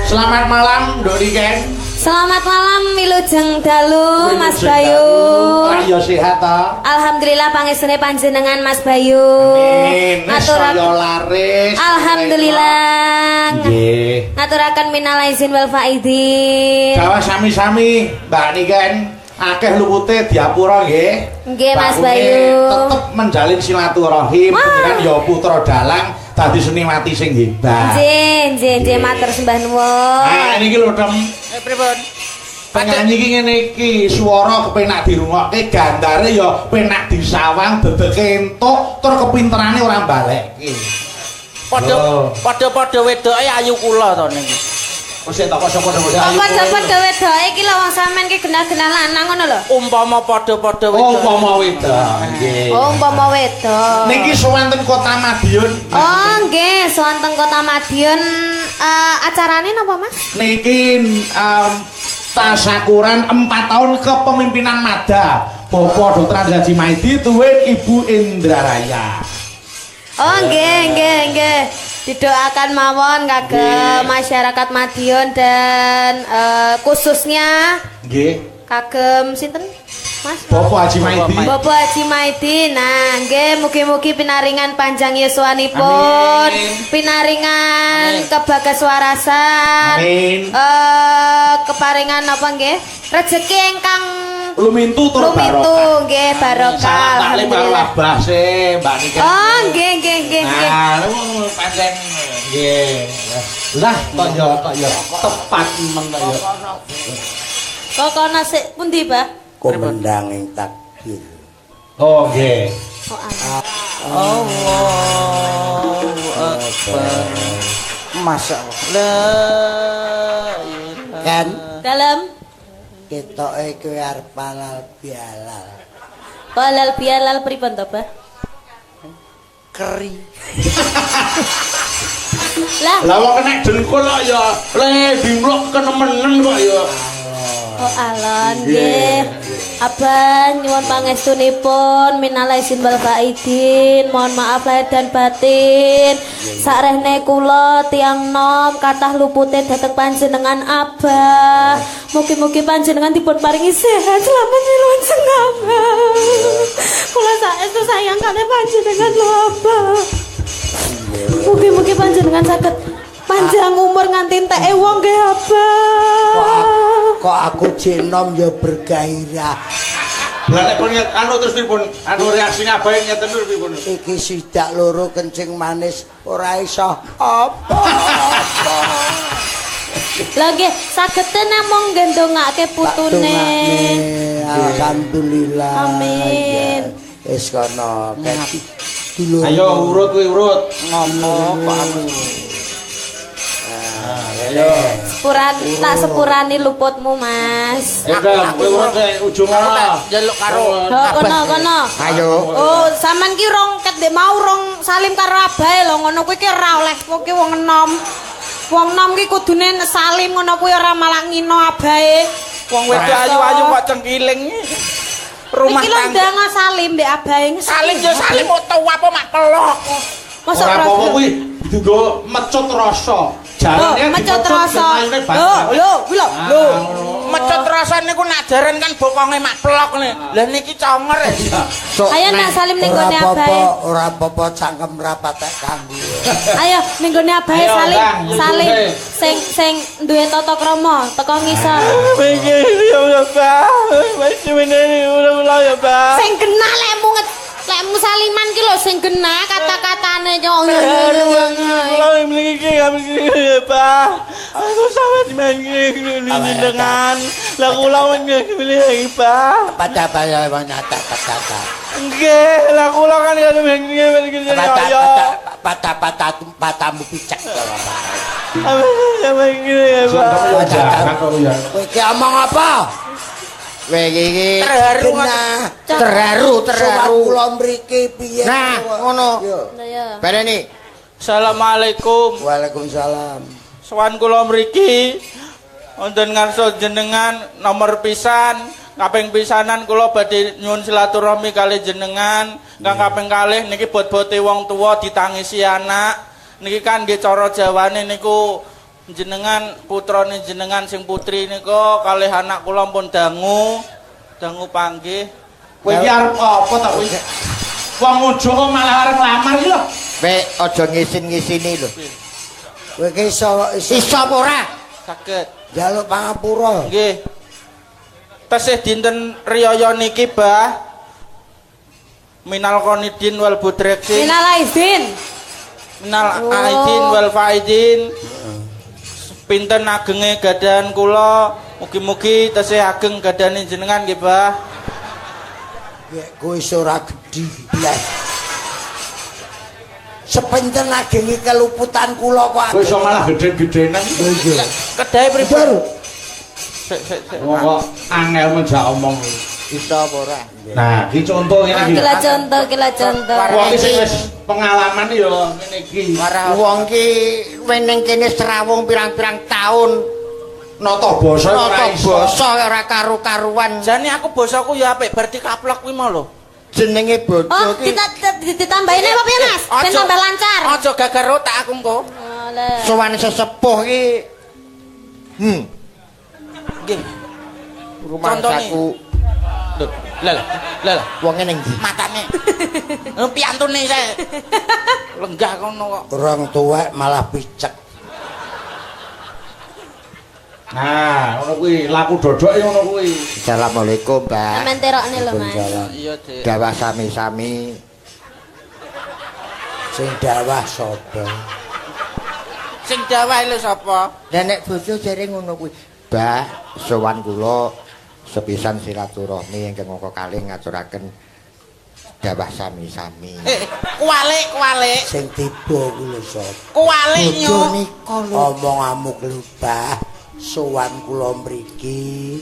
Selamat malam, Nduk Niken. Selamat malam wilujeng dalu Mas Bayu. Ayo sehat ta? Alhamdulillah pangestune panjenengan Mas Bayu. Amin. Saya laris. Alhamdulillah. Nggih. Ngaturaken minal aizin wal faizin. Dawa sami-sami Mbak Niken. Akeh lupute diapura nggih. Nggih Mas Bayu. Tetep menjalin silaturahim dengan ya putra dalang dadi seniwati sing hebat. Nggih, nggih, nggih matur sembah nuwun. Nah niki lho Dem. Pripun? Penyanyi iki ngene iki, swara kepenak dirungokke, gandare ya penak disawang, dedeke entuk, tur kepinterane ora mbalekke. Padha-padha wedoke ayu kula to niki. Wis tak kok padha-padha ayu. Padha-padha wedoke iki lho wong sampean ki genah-genah lanang ngono lho. Umpama padha-padha wedok. Oh, umpama wedok. Nggih. Oh, umpama wedok. Niki sowan teng Kota Madiun. Oh, nggih, sowan teng Kota Madiun. Acarane napa, Mas? Niki tasakuran 4 tahun kepemimpinan Mada. Bapak Dr. Haji Maidi tuwin Ibu Indra Raya. Oh, nggih, nggih, nggih. Didoakan mawon kagem masyarakat Madiun dan khususnya nggih kagem sinten Mas? Bapak Haji Maidi. Bapak Haji Maidi. Nah, nggih mugi-mugi pinaringan panjang yuswanipun, pinaringan kebagaswarasan. Amin. Keparingan apa nggih? Rejeki ingkang lumintu tur barokah. Lumintu nggih barokah. Alhamdulillah. Abah se Mbak Niken. Oh, nggih nggih nggih nggih. Nah, pancen nggih. Lah kok ya tepat men kok ya. Kok kono sik pundi, Pak? Kumendanging takbir. Oh nggih. Oh, Allahu Akbar. Masyaallah. Kan dalem ketoke kowe arep halal bihalal. Halal bihalal pripun to, Pak? Keri. Lah, lah wong kena dengkul kok ya le dimlok kenemenen kok ya. Oh alon nggih. Abang nyuwun pangestunipun minal aizin wal faizin, mohon maaf lahir dan batin. Sakrehne kula tiyang nom kathah lupute dhateng panjenengan Abah. Mugi-mugi panjenengan dipun paringi sehat selamat wilujeng Abah. Kula saestu sayang kalih panjenengan lho Abah. Mugi-mugi panjenengan saged panjang umur nganti enteke wong nggih Abah. Kok aku jenom ya bergairah. Lah nek pun anu terus pripun? Anu reaksine abahe ngeten lho pripun? Iki sidak loro kencing manis ora iso apa-apa. Lah nggih sagete namung ngendongake putune. Alhamdulillah. Amin. Wis kono keti. Ayo urut kuwi urut. Ngopo kok aku. Ayo. Sepuran tak sepurani luputmu, Mas. Aku urut ujung kono. Njaluk karo. Kono kono. Ayo. Oh, sampean ki rong ket ndek mau rong salim karo abahe lho ngono kuwi ki ora oleh kowe ki wong enom. Wong enom ki kudune salim ngono kuwi ora malah ngino abahe. Wong wedok ayu-ayu kok cengkiling. Rumah tangga. Iki lho ndang salim mbek abahe. Salim yo salim utawa apa mak pelok. Mosok ora apa-apa kuwi dienggo mecut rasa. Jarane mecut rasa. Lho, lho, kuwi lho. Lho, mecut rasa niku nak jaran kan bokonge mak pelok ne. Lah niki conger. Ayo nak salim ning gone abahe. Ora apa-apa cangkem rapatek kanggo. Ayo ning gone abahe salim, salim sing sing duwe tata krama teko ngisor. Iki ya Pak. Wis menene ora ya Pak. Sing genah lekmu lekmu saliman ki lho sing genah kata-katane yo. Kula mriki ya Pak. Aku sampe jenengan. Lah kula mriki Pak. Pada baya nyata kata. Nggih, lah kula kan mriki ya. Patah-patah patamu picek to Pak. Kowe iki omong apa? Kowe iki terharu terharu terharu kula mriki piye. Nah, ngono. Bareni. Assalamualaikum. Waalaikumsalam. Sowan kula mriki wonten ngarsa jenengan nomor pisan, kaping pisanan kula badhe nyuwun silaturahmi kalih jenengan. Kang kaping kalih niki bot-bote wong tuwa ditangisi anak. Niki kan nggih cara Jawane niku Jenengan putrane jenengan sing putri nika kalih anak kula pun dangu, dangu panggih. Kowe iki arep apa ta kowe? Wong ujug kok malah arep nglamar iki lho. Kowe aja ngisin-ngisini lho. Kowe iki iso iso apa ora? Saged. Njaluk pangapura. Nggih. Tesih dinten riyaya niki, Bah. Minal qonidin wal budreksin. Minal aidin. Minal aidin wal faidin. Pinten agenge gadahan kula, mugi-mugi tesih ageng gadane jenengan nggih, Bah. Nek kowe iso ora gedhi blas. Sepinten agenge keluputan kula kok kowe iso malah gedhe-gedhenan. Iya. Kedahe pripun? Sik sik sik. Wong kok angel menjak omong. Iso apa ora? Nah, iki contoh ngene iki. Kila contoh, kila contoh. Wong iki sing wis pengalaman ya ngene iki. Wong ki ning kene srawung pirang-pirang taun nata basa ora iso. Nata basa ora karu-karuan. Jane aku basaku ya apik, berarti kaplok kuwi mau lho. Jenenge bojo ki. Oh, ditambahin apa piye, Mas? Ben tambah lancar. Aja gagar otak aku engko. Sowan sesepuh ki. Nggih. Rumangsaku. Lho, lah lah. Wonge ning ndi? Matane. Lho piantune sae. Lenggah kono kok. Orang tuwek malah picek. Nah, ngono kuwi, laku dodoke ngono kuwi. Assalamualaikum, Mbak. Sampeyan terokne lho, Mas. Iya, Dik. Dawah sami-sami. Sing dawah sapa? Sing dawah lho sapa? Lah nek bojo jare ngono kuwi. Mbak, sowan kula sepisan silaturahmi ingkang angka kalih ngaturaken dawah sami-sami. Kuwalik, kuwalik. Sing tiba kuwi lho sapa? Kuwalik nyo. Nika lho. Omonganmu klubah. Sowan kula mriki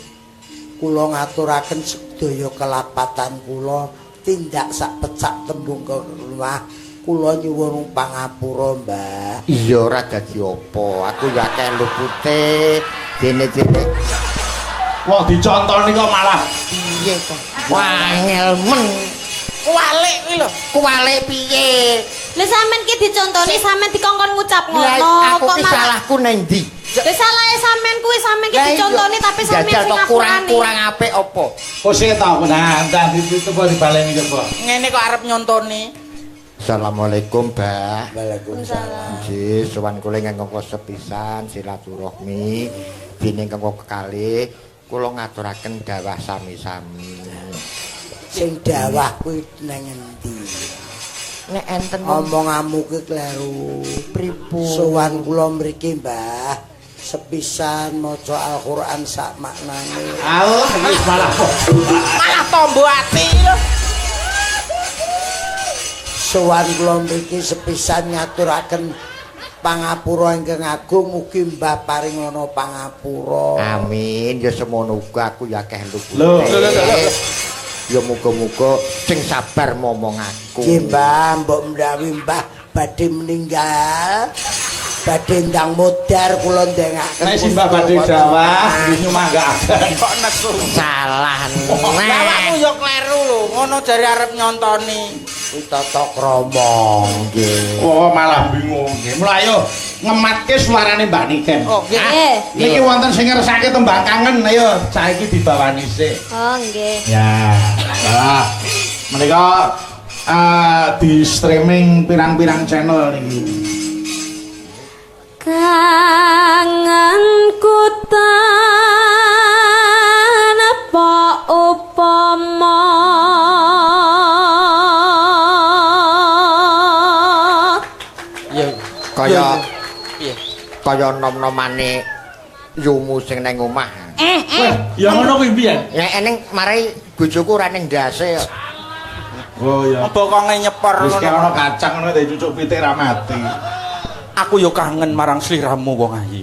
kula ngaturaken sedaya kelapatan kula tindak sak pecak tembung kemah kula nyuwun pangapura, Mbah. Iya ora dadi apa, aku ya akeh lupute dene-dene. Wah dicontoni kok malah piye to? Wangel men. Kuwalik kuwi lho. Kuwalik piye? Lha sampean ki dicontoni sampean dikongkon ngucap ngono kok malah salahku nang ndi? Lha salahe sampean kuwi sampean ki dicontoni tapi sampean sing ngapurane. Kurang apik apa? Kok sik ta aku nah entar coba dibaleni coba. Ngene kok arep nyontoni. Assalamualaikum, Mbah. Waalaikumsalam. Nggih, sowan kula ingkang sepisan silaturahmi dene ingkang kekalih kula ngaturaken dawah sami-sami. Sing dawah kuwi nang endi? Nek enten omonganmu kuwi kleru. Pripun? Sowan kula mriki, Mbah. Sepisan maca Al-Qur'an sak maknane. Allah, iki malah malah tombo ati lho. Sowan kula mriki sepisan ngaturaken pangapura ingkang agung mugi Mbah paringana pangapura. Amin. Ya semono uga aku ya akeh lupute. Lho, lho, lho. Ya muga-muga sing sabar momong aku. Nggih, Mbah, mbok menawi Mbah badhe meninggal, badhe ndang modar kula ndengaken. Nek simbah badhe dawah nggih nyumanggaaken. Kok nesu. Salah. Awakmu ya kleru lho, ngono jare arep nyontoni. Kuwi tata krama. Nggih. Oh, malah bingung nggih. Mula ayo ngematke suarane Mbak Niken. Oh, nggih. Niki wonten sing ngersake tembang kangen, ayo saiki dibawani sik. Oh, nggih. Ya. Lah, menika di streaming pirang-pirang channel niki. Kangenku tanpa upama. Ya kaya piye? Kaya nom-nomane yumu sing nang omah. Ya ngono kuwi piye? Nek eneng marai bojoku ora ning ndase kok. Oh ya. Bokonge nyepor ngono. Wis kaya ono kacang ngono dicucuk pitik ra mati. Aku yo kangen marang sliramu wong ayu.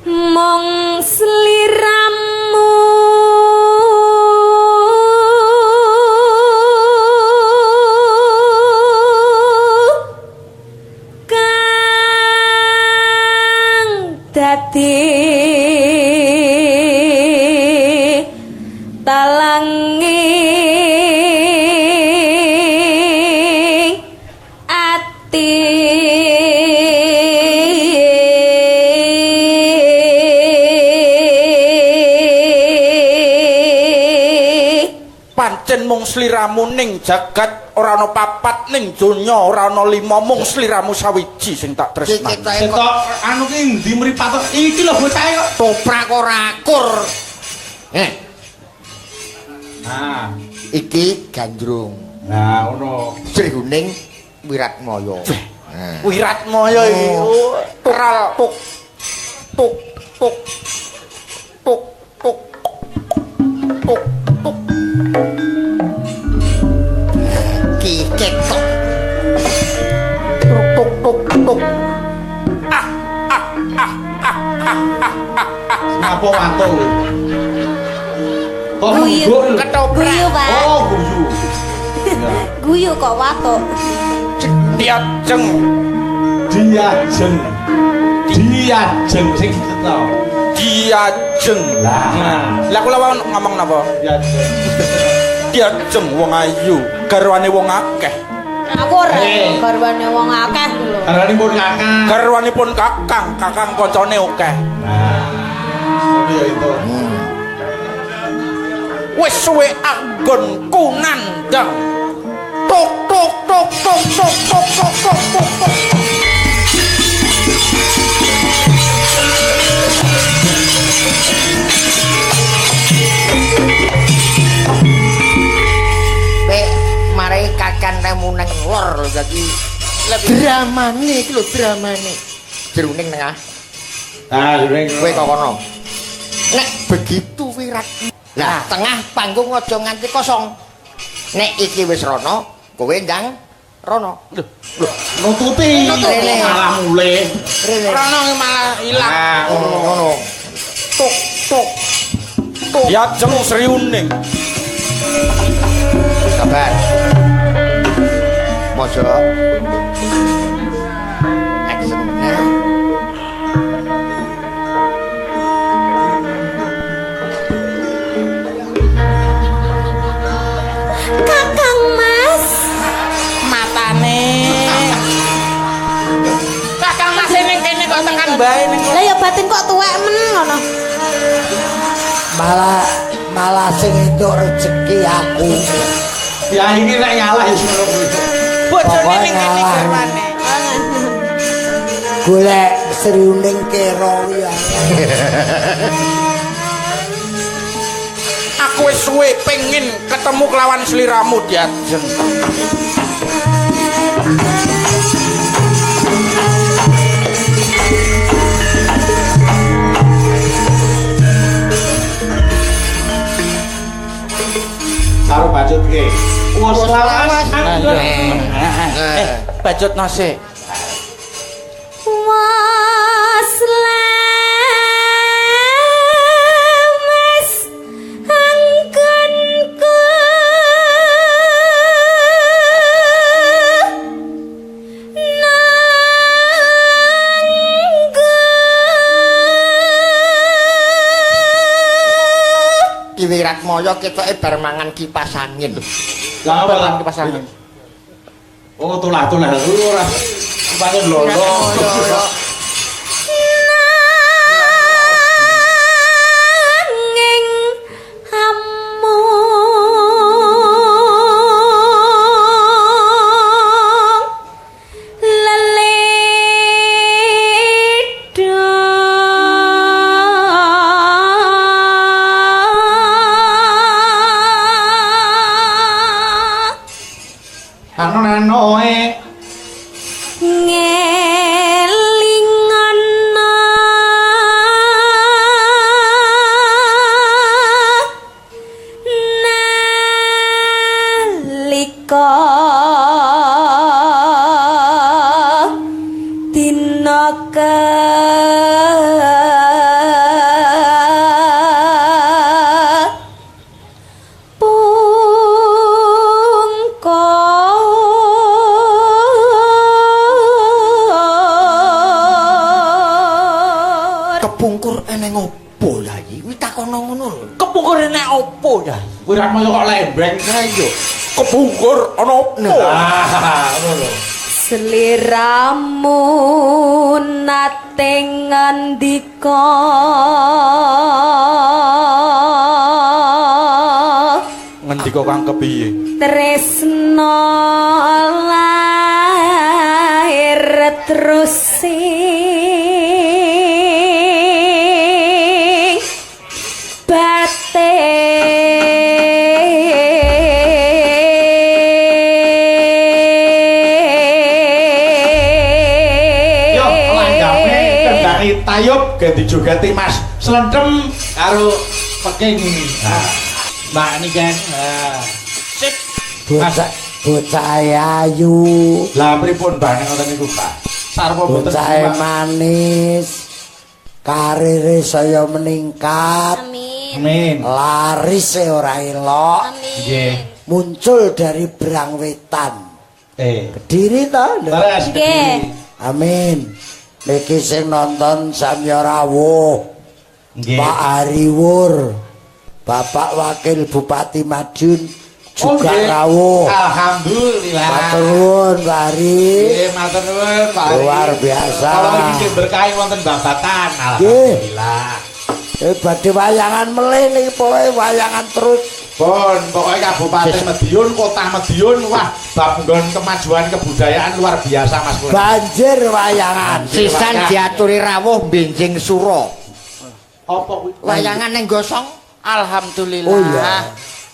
Mong sliramu kang dadi talangi ati. Pancen mung sliramu ning jagat ora ana papat ning donya ora ana lima mung sliramu sawiji sing tak tresnani. Ketok anu ki endi mripat iki lho bocahe kok toprak ora akur. Eh. Nah, iki gandrung. Nah, ngono. Srihuning Wiratmaya. Wiratmaya iki. Teral tuk tuk tuk tuk tuk tuk tuk. Ki ketok. Tuk tuk tuk tuk. Ah ah ah ah ah ah. Ngapa watuk kowe? Kok guyu ketoprak. Guyu, Pak. Oh, guyu. Guyu kok watuk. Diajeng. Diajeng. Diajeng sing diteto. Diajeng. Lah. Lah kula ngomong napa? Diajeng. Diajeng wong ayu, garwane wong akeh. Aku ora garwane wong akeh lho. Garwanipun kakang. Garwanipun kakang, kakang kancane akeh. Nah. Ngono ya itu. Wis suwe anggonku nandang. Tok tok tok tok tok tok tok tok tok tok. Wek mare kakan remu nang lor lho dadi dramane iki lho dramane. Jroning tengah. Ah, jroning. Kowe kok kono. Nek begitu Wirat. Lah, tengah panggung aja nganti kosong. Nek iki wis rono, kowe ndang rono. Lho, nututi. Malah mulih. Rono malah ilang. Ngono. Tuk tuk. Tuk. Diajeng Sriuning. Sabar. Mosok. Action. Kakang Mas. Matane. Kakang Mas ning kene kok tekan bae ning. Lah ya batin kok tuwek men ngono. Malah sing entuk rezeki aku. Ya iki nek ngalah ya ngono kuwi. Bojone ning kene garwane. Golek Sriuning kero ya. Aku wis suwe pengin ketemu kelawan sliramu Diajeng. Karo bacut ki. Wes lawas. Bacut nase. Was lemes anggonku nanggo. Ki Wiratmaya ketoke bar mangan kipas angin. Lah apa kipas angin? Oh, tulah-tulah ora. Kipase lho. Nanging amung leledo Anu-anu ngelingono nalika dina Kepungkur eneng opo lah iki? Kuwi takono ngono lho. Kepungkur enek opo ya? Wiratmaya kok lembeng. Lah iya. Kepungkur ana opo? Ah, ngono lho. Sliramu nate ngandika Ngendika Pangandika kang kepiye? Tresno lahir terus sing batin. Yo langgame kendhangi tayub ganti jogeti Mas Slendem karo peking. Nah, Mbak niken. Nah. Sip. Bocah bocah ayu. Lah pripun Mbah nek ngoten niku, Pak? Sarwa boten Bocah manis. Karire saya meningkat. Amin. Amin. Laris e ora elok. Amin. Nggih. Muncul dari Brang Wetan. Kediri to? Leres Nggih. Amin. Niki sing nonton samya rawuh. Nggih. Pak Ariwur, Bapak Wakil Bupati Madiun juga Oh, nggih. rawuh. Alhamdulillah. Matur nuwun Pak Ari. Nggih, matur nuwun Pak Ari. Luar biasa. Kalau iki berkahi wonten babatan. Nggih. Alhamdulillah. Badhe wayangan melih niki pokoke wayangan terus. Pun, pokoknya Kabupaten Madiun, Kota Madiun, wah, bab nggon kemajuan kebudayaan luar biasa Mas Kulen. Banjir wayangan. Sisan diaturi rawuh benjing sura. Apa kuwi? Wayangan ning gosong, Alhamdulillah. Oh iya.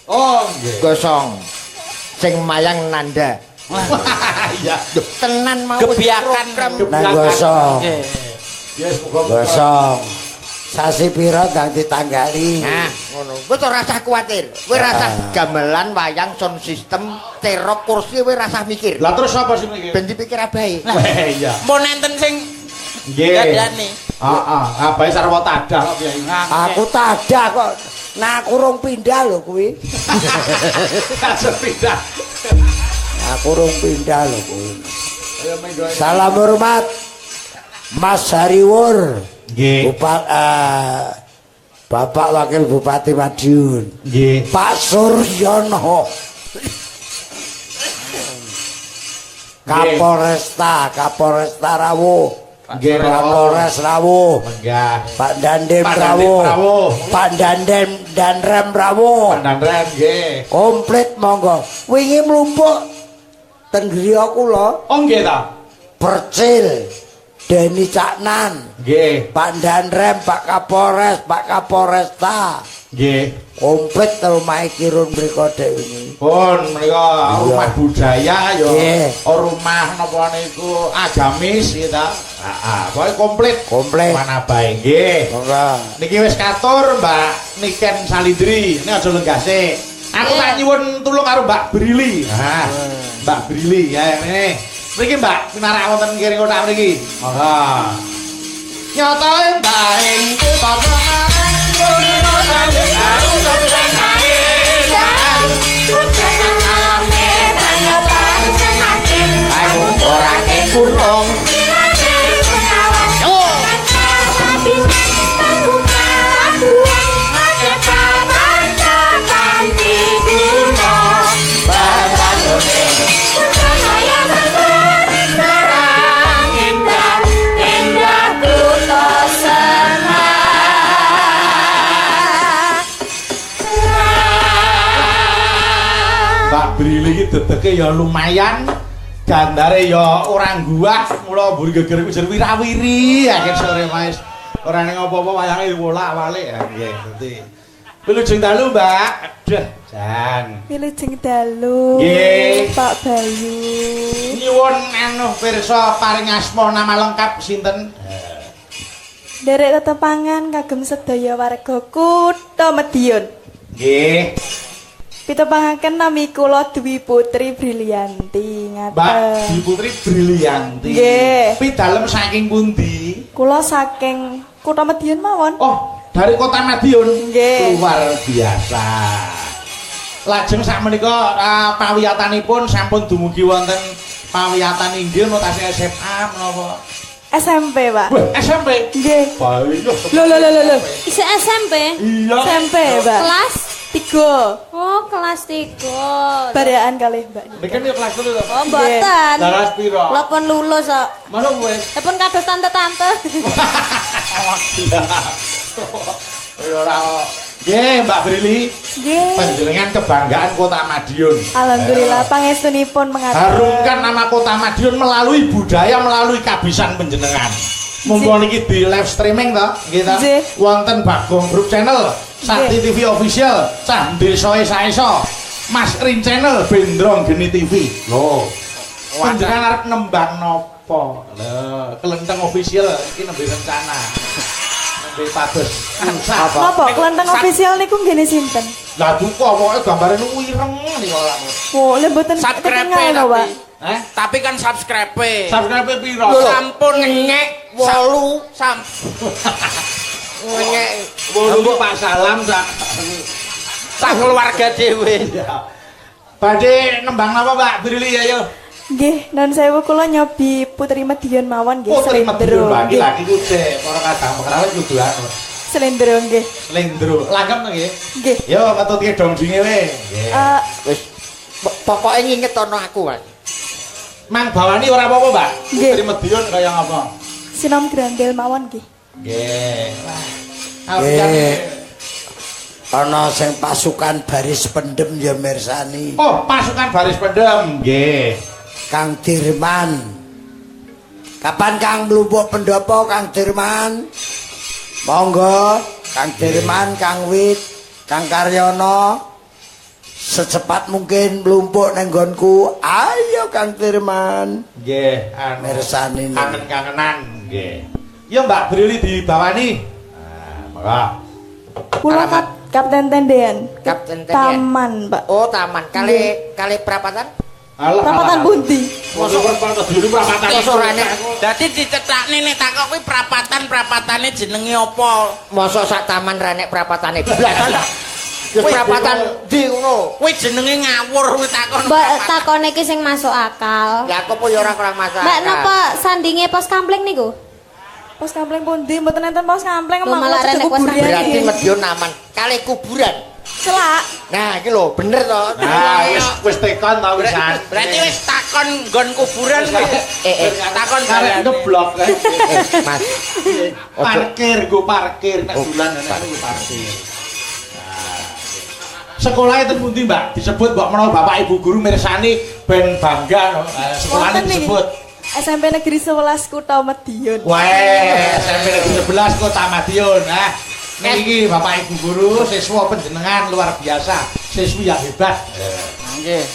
Oh, nggih. gosong. Sing mayang nanda. Iya. Tenan mau Gebiakan. Nang gosong. Nggih. Ya semoga Gosong. Sasi pira ndang ditanggali. Nah, ngono. Kowe ora usah kuwatir. Kowe ora usah gamelan wayang sound system, terop kursi kowe ora usah mikir. Lah terus sapa sing mikir? Ben dipikir abahe. Weh, iya. Mun enten sing Nggih. gandane. Heeh, abahe sarwa tadah kok piye. Aku tadah kok. Nah, aku rung pindah lho kuwi. Kasep pindah. Aku rung pindah lho kuwi. Ayo menggo. Salam hormat Mas Hariwur. Nggih. Bapak Wakil Bupati Madiun. Nggih. Pak Suryono. Kapolresta, Kapolresta rawuh. Nggih, Kapolres rawuh. Menggah. Pak Dandim Pak Dandim rawuh. rawuh. Pak Dandim Danrem rawuh. Pak Danrem nggih. Komplit monggo. Wingi mlumpuk ten griya kula Oh nggih ta? Percil, Deni Caknan, Nggih. Pak Danrem, Pak Kapolres, Pak Kapolresta. Nggih. Komplit omahe Kirun mriku dek wingi. Pun menika rumah budaya ya, Nggih. rumah napa niku agamis ya ta. Heeh, pokoke komplit. Komplit. Mana bae nggih. Monggo. Niki wis katur Mbak Niken Salindri. Ini aja lenggah sik. Aku tak nyuwun tulung karo Mbak Brili. Nah, Mbak Brili ya ngene. Mriki Mbak pinarak wonten kiri kotak mriki. Monggo. Nyata Mbak ing kutha Aku ora kekurung. Mbak Brili iki dedeke ya lumayan, gandare ya ora guwah, mula mburi geger iku jan wirawiri akhir sore Mas. Ora ning apa-apa wayange wolak-walik ya nggih dadi. Wilujeng dalu Mbak. Aduh, jan. Wilujeng dalu. Nggih. Pak Bayu. Nyuwun anu pirsa paring asma nama lengkap sinten? Nderek tetepangan kagem sedaya warga Kutha Madiun. Nggih. Pitepangaken nami kula Dwi Putri Brilianti Mbak ngaten. Dwi Putri Brilianti. Nggih. Pidalem saking pundi? Kula saking Kutha Madiun mawon. Oh, dari Kota Madiun. Nggih. Luar biasa. Lajeng sakmenika pawiyatanipun sampun dumugi wonten pawiyatan inggil notasi SMA menapa? SMP, Pak. Wah, SMP. Nggih. Bae. Lho lho lho lho. Isih SMP? Iya. SMP, Pak. Kelas? 3. Oh, kelas 3. Baraan kalih Mbak. Niki yo kelas 3 to. Oh, mboten. Lah kelas piro? Kula pun lulus kok. Masa wis. Pun kados tante-tante. Ya ora Nggih, Mbak Brili. Nggih. Panjenengan kebanggaan Kota Madiun. Alhamdulillah pangestunipun mengatur. Harumkan nama Kota Madiun melalui budaya, melalui kabisan panjenengan. Mumpung niki di live streaming to, nggih ta. Wonten Bagong Group Channel, Sakti TV Official, Cah Desa Saesa, Mas Rin Channel, Bendrong Geni TV. Lho. Panjenengan arep nembang napa? Lho, Kelenteng Official iki nembe rencana. Nembe pados. Napa Kelenteng Official niku nggene sinten? Lah duka pokoke gambare niku ireng niku ora. Oh, lha mboten ketinggal lho, Pak. Heh? Tapi kan subscribe-e. Subscribe-e piro? Sampun ngenyek 8 sam. Ngenyek 8 ku Pak Salam sak sak keluarga dhewe. Badhe nembang napa, Mbak Brili ayo? Nggih, nun sewu kula nyobi Putri Madiun mawon nggih. Putri Madiun lagi lagi ku cek para kadang pekrawit kudu anu. Slendro nggih. Slendro. Langgam to nggih? Nggih. Yo ketutke dongdinge we. Nggih. Wis pokoke nginget ana aku, Mas. Mang bawani ora apa-apa, Mbak. Putri Madiun kaya ngapa? Sinom Grandel mawon nggih. Nggih. Wah. Ana sing pasukan baris pendem ya mirsani. Oh, pasukan baris pendem. Nggih. Kang Dirman. Kapan Kang mlumpuk pendopo Kang Dirman? Monggo Kang Dirman, Kang Wit, Kang Karyono. Secepat mungkin mlumpuk nang nggonku. Ayo Kang Dirman. Nggih, anu mirsani kangen-kangenan nggih. Ya Mbak Brili dibawani. Nah, monggo. Kula Kapten Tendean. Kapten Tendean. Taman, Pak. Oh, taman. Kali kali perapatan? Alah, perapatan pundi? Mosok perapatan. Dadi dicetakne nek takok kuwi perapatan-perapatane jenenge apa? Mosok sak taman ra nek perapatane. Blas. Ya perapatan ndi ngono? Kuwi jenenge ngawur kuwi takon. Mbak takone iki sing masuk akal. Lah kok ya ora kurang masuk akal. Mbak napa sandinge pos kampleng niku? Pos kampleng pundi? Mboten enten pos kampleng, malah kuburan. Berarti Madiun aman. Kali kuburan. Celak. Nah, iki lho bener to. Nah, wis tekon ta wisan. Berarti wis takon nggon kuburan kuwi. Takon karek ngeblok. Mas. Parkir nggo parkir nek dolan nek nggo parkir. Sekolahnya teng pundi, Mbak? Disebut mbok menawa bapak ibu guru mirsani ben bangga no. Sekolahnya disebut SMP Negeri 11 Kota Madiun. Wah, SMP Negeri 11 Kota Madiun. Nah, niki bapak ibu guru siswa panjenengan luar biasa, siswi yang hebat. Nggih.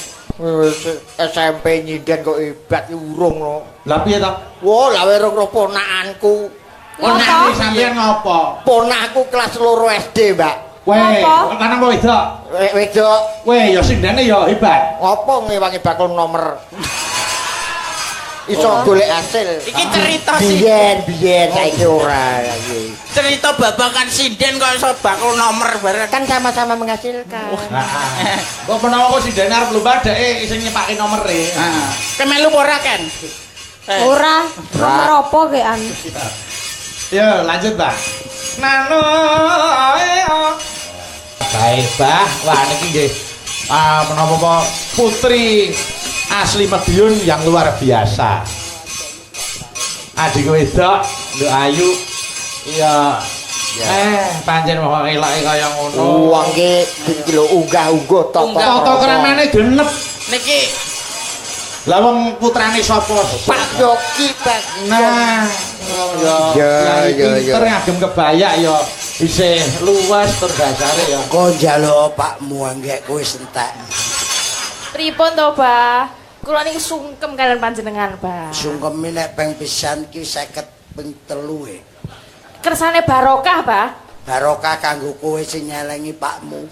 SMP nyinden kok hebat iki urung no. Lah piye to? Wah, lah werung roh ponakanku. Ponakane sampeyan ngopo? Ponakku kelas 2 SD, Mbak. Weh, lanang apa wedok? Wedok. Weh, ya sindene ya hebat. Ngopo ngewangi bakul nomor? Iso golek hasil. Iki cerita sih. Biyen saiki ora. Cerita babakan sinden kok iso bakul nomor bareng. Kan sama-sama menghasilkan. Heeh. Kok menawa kok sindene arep lomba dheke sing nyepake nomere. Heeh. Kemelu ora, Ken? Ora. Nomor apa kean? Yo, lanjut, Mbak. Nano baik, Bah. Wah, niki nggih. Menapa apa putri asli Madiun yang luar biasa. Adik wedok, Nduk Ayu. Iya. Pancen pokoke elake kaya ngono. Wong ki iki lho unggah-ungguh tata kramane genep. Niki lah wong putrane sapa? Pak Yoki, Pak. Nah, ya pinter ngagem kebaya ya isih luwes tur dasare ya. Kok njaluk pakmu anggek kowe entek. Pripun to, Bah? Kula niki sungkem kalian panjenengan, Bah. Sungkeme nek ping pisan ki 50 ping 3 e. Kersane barokah, Bah. Barokah kanggo kowe sing nyelengi pakmu.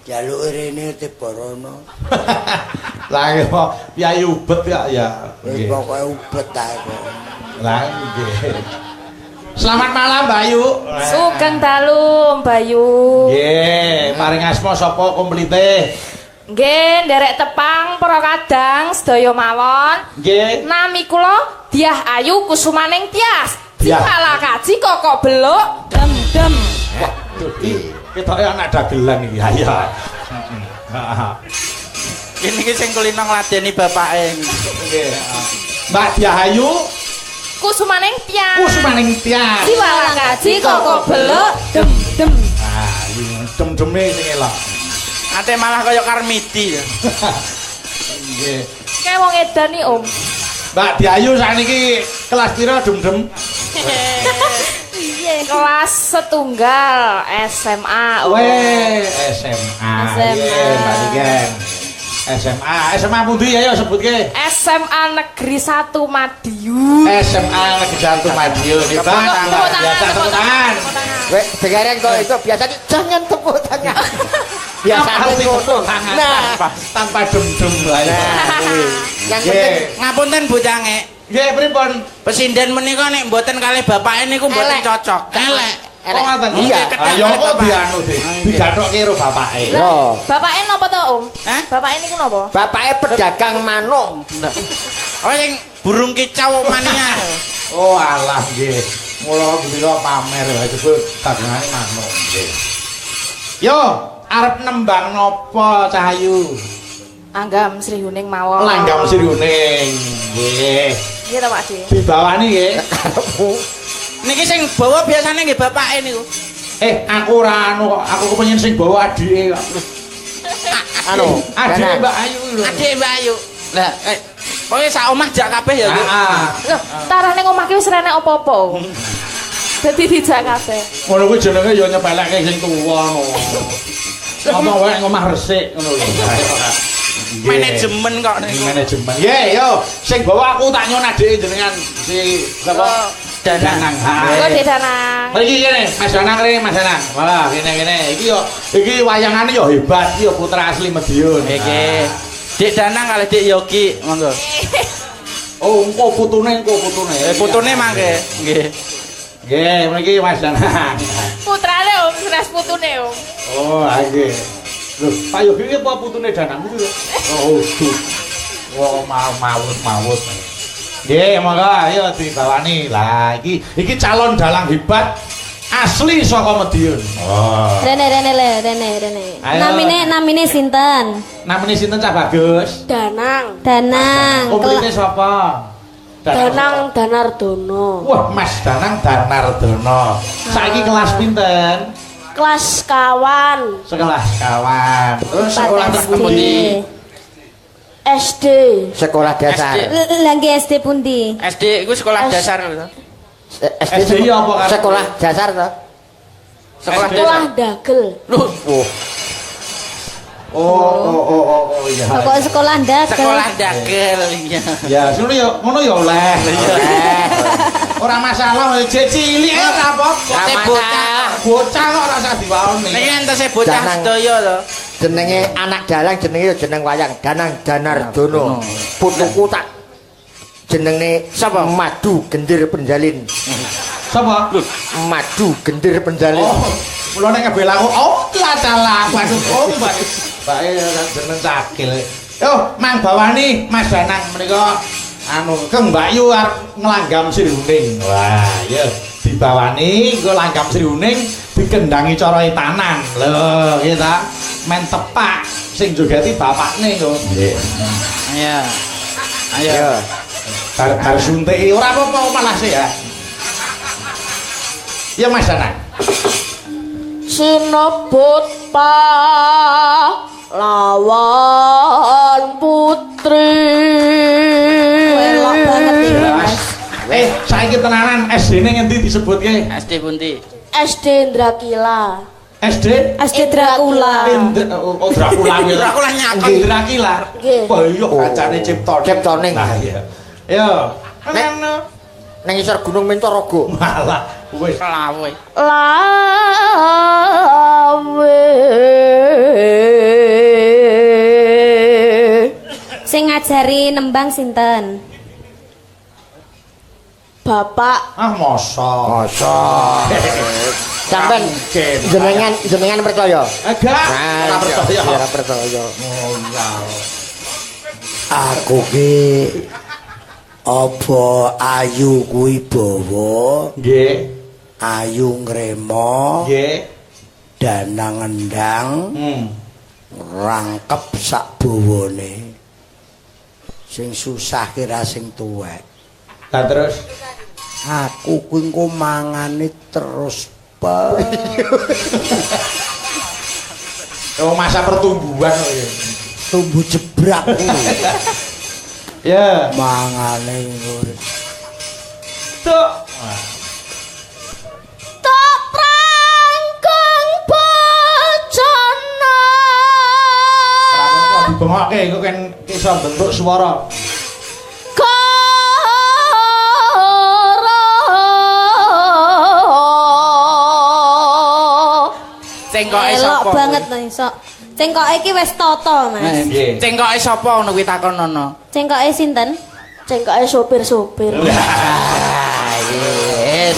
Jaluk rene tiborono. Lah yo piyayi ubet ya ya. Wis pokoke ubet ae kok. Lah nggih. Selamat malam Mbak Ayu. Sugeng dalu Mbak Ayu. Nggih, paring asma sapa komplite? Nggih, nderek tepang para kadang sedaya mawon. Nggih. Nami kula Diah Ayu Kusumaning Tias. Dipala kaji kokok beluk dem-dem. Waduh, ketoke anak dagelan iki. Ya. Heeh. Ini iki sing kulino ngladeni bapake. Nggih. Mbak Diah Ayu Kusumaning Tias. Kusumaning Tias. Jiwalakaji koko beluk dem dem. Ah, iki dem-deme sing elok. Ate malah kaya Karmidi. Nggih. Kayak wong edan nih, Om. Mbak Diayu sakniki kelas pira dem-dem? Piye? Kelas setunggal SMA. Om. Weh, SMA. SMA. Iya, Mbak Niken. SMA, SMA pundi ayo sebutke. SMA Negeri 1 Madiun. SMA Negeri 1 Madiun. Hebat, Tepuk luar tangan, biasa tepuk tepuk tangan. Weh, dengaran kok itu biasanya jangan tepuk tangan. Biasanya Arti ngono. tepuk tangan Nah, tanpa dem-dem lah ya. nah, kuwi. Yang Nggih. penting Ngapunten bocange. Nggih, pripun? Pesinden menika nek mboten kalih bapake niku mboten Elek. cocok. Elek. Oh, ngoten. Iya. Ayo kok dianu di. Digathokke karo bapake. Yo. Bapaknya napa to, Om? Hah? Bapaknya niku napa? Bapake pedagang manuk. Oh sing burung kicau mania. Oh alah nggih. Mula gembira pamer wae jebul dagangane manuk nggih. Yo, arep nembang napa Cahayu? Anggam Sri Huning mawon. Langgam Sri Huning. Nggih. Nggih to, Pak De. Dibawani nggih. Niki sing bawa biasane nggih bapake niku. Eh, aku ora anu kok, aku kepengin sing bawa adike kok. Anu, Adike Danang. Mbak Ayu lho. Adik Mbak Ayu. Lah, pokoke sak omah jak kabeh ya, Juk. Heeh. Loh, tarah ning omah ki wis ra enek apa-apa. Om. Dadi dijak kabeh. Ngono kuwi jenenge ya nyepelekke sing tuwa no. Ngomong wae ngomah resik ngono lho. Manajemen kok niku. Manajemen. Nggih, yo, sing bawa aku tak nyon adike jenengan si sapa? Danang. Danang. Monggo Dek Danang. Mriki kene, Mas Danang rene, Mas Danang. Walah, kene kene. Iki yo iki wayangane yo hebat, iki yo putra asli Madiun. Iki. Dik Danang kalih Dik Yogi, monggo. Oh, engko putune, engko putune. Putune mangke. Nggih. Nggih, mriki Mas Danang. Putrane Om, senes putune Om. Oh, nggih. Lho, Pak Yogi iki apa putune Danang kuwi lho? Oh, duh. Wah, mawut-mawut. Nggih, monggo ayo dibawani. Lah, iki iki calon dalang hebat asli saka Madiun. Oh. Rene rene le, rene rene. Ayo. Namine namine sinten? Namine sinten Cah Bagus? Danang. Danang. Umrine sapa? Danang Danardono. Wah, Mas Danang Danardono. Saiki kelas pinten? Kelas kawan Sekelas kawan. Terus sekolah Empat teng pundi? SD. Sekolah dasar. SD. Lah nggih SD pundi? SD iku sekolah dasar lho. SD apa kan? Sekolah dasar to. Sekolah SD. dasar. Sekolah dagel. Loh, Oh, Oh, iya. Kok sekolah ndagel? sekolah dagel iya. Ya, ngono ya, ngono ya oleh. Ora masalah, jek cilik ora apa-apa. Ora bocah. Bocah kok ora usah diwaoni. Niki entese bocah Danang. sedaya to. Jenenge anak dalang jenenge ya jeneng wayang Danang Danardono. Putuku tak jenenge Sapa? Madu Gendir Penjalin. Sapa? Madu Gendir Penjalin. Oh, kula nek ngebel aku, oh salah, waduh, oh mbak. Mbake jeneng cakil. Yo, mang bawani Mas Danang menika anu Keng Mbak Yu arep nglanggam Sri Huning. Wah, ya dibawani engko langgam Sri Huning dikendangi cara etanan. Lho, nggih ta? Men tepak sing jogeti bapakne kok. Nggih. Ayo. Ayo. Yo. Bar suntiki ora apa-apa malah sih ya. Ya Mas Danang. Sinebut pahlawan putri. Welok banget iki, Mas. Eh, saiki tenanan SD-ne ngendi disebutke? SD pundi? SD Indrakila. SD SD Dracula. Indra oh Dracula kuwi. Dracula nyakon. Indrakila. Nggih. Wah iya kancane Ciptone. Ciptone. Nah iya. Yo. Nek nang isor Gunung Mintaraga. Malah wis Selawe. Lawe. Sing ngajari nembang sinten? Bapak ah mosok. Masa. Sampeyan jenengan jenengan percaya? Agak Nah, ora percaya. Ora percaya. Oh iya. Aku ki apa ayu kuwi bawa, Nggih. ayu ngremo, Nggih. danang endang, rangkep sak bawane. Sing susah kira sing tuwek. Lah terus Aku kuwi engko mangane terus pe. Oh, masa pertumbuhan kok ya. Tumbuh jebrak kuwi. Ya. Mangane ngono. Tuk. Tok prangkong bocana. Kok dibengokke iku kan iso bentuk swara. Cengkoke Elok sapa? banget to iso. Cengkoke iki wis tata, Mas. Nggih. Cengkoke sapa ngono kuwi takonono. Cengkoke sinten? Cengkoke sopir-sopir. Yes.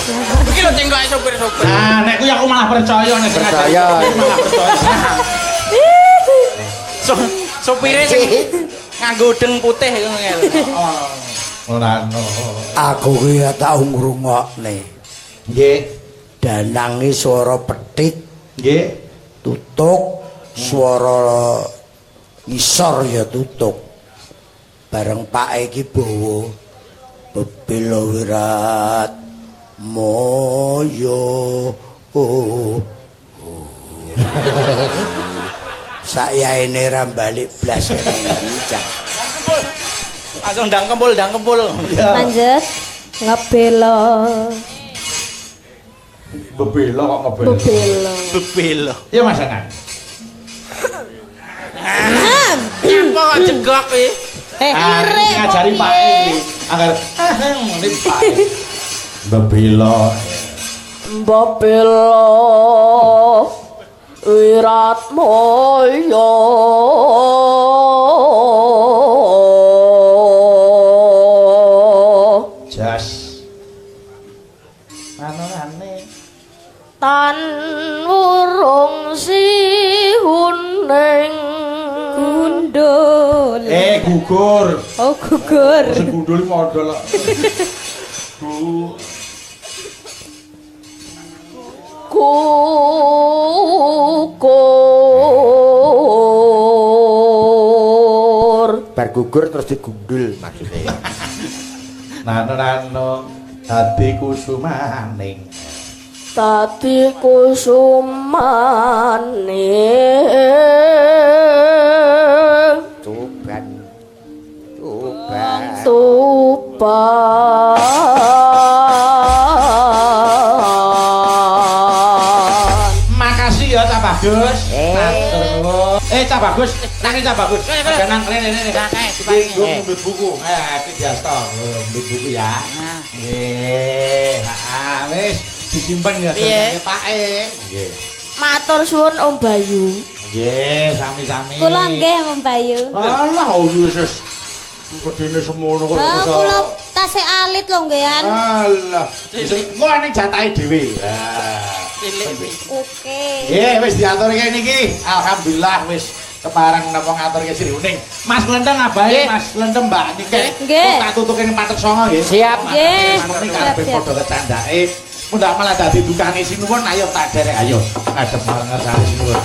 Iki lho cengkoke sopir-sopir. Nah, nek kuwi aku malah percaya nek sing Percaya. ngajari malah percaya. Sopire sing nganggo udeng putih iku ngene. Ora no. Aku kuwi ya tau ngrungokne. Nggih. Danange swara petit Nggih. tutuk, swara ngisor ya tutuk. Bareng pake iki bawa bebela wirat moyo. Oh. Sayaene ra balik blas kene iki, Cak. Langsung ndang kempul, ndang kempul. Lanjut. Ngebelo. Bebela kok ngebela. Bebelo. Bebelo. Iya Mas Anang. Apa kok jegok kuwi? Eh, Ah, lirik ngajari kok Pak piye? iki. Angger ngene Pak. Bebela. Bebelo wirat moyo. Jas. Anu-ane. Tan wurung sihuning Gundul. Eh, gugur. Oh, gugur. Sing gundul modal. Bu. Gugur. Bar gugur terus digundul maksudnya. Nano-nano dadi kusumaning. Tadi kusumaning Tuban. Tuban. Tuban. Makasih ya Cak Bagus. Matur nuwun. Eh Cak Bagus, nang Cak Bagus. Aja nang rene rene. Iki nggo ngundut buku. Eh, iki biasa ngundut buku ya. Nggih, heeh, wis disimpen ya Piye? jenenge Pake. Nggih. Matur suwun Om Bayu. Nggih, sami-sami. Kula nggih Om Bayu. Alah, oh Yesus. Gedene semono kok Oh, iso. kula tasih alit lho nggih an. Alah, engko ning jatahe dhewe. Lah. Cilik kuwi. Oke. Nggih, wis diaturke niki. Alhamdulillah wis kepareng napa ngaturke Sri Uning. Mas Klenteng abahe, Mas Klenteng Mbak Niken. Nggih. Tak tutuke ning Patet Songo nggih. Siap. Nggih. Niki karepe Siap, siap. padha kecandake. Mundak malah dadi dukane sinuwun, ayo tak derek ayo. Ngadep marang ngersane sinuwun.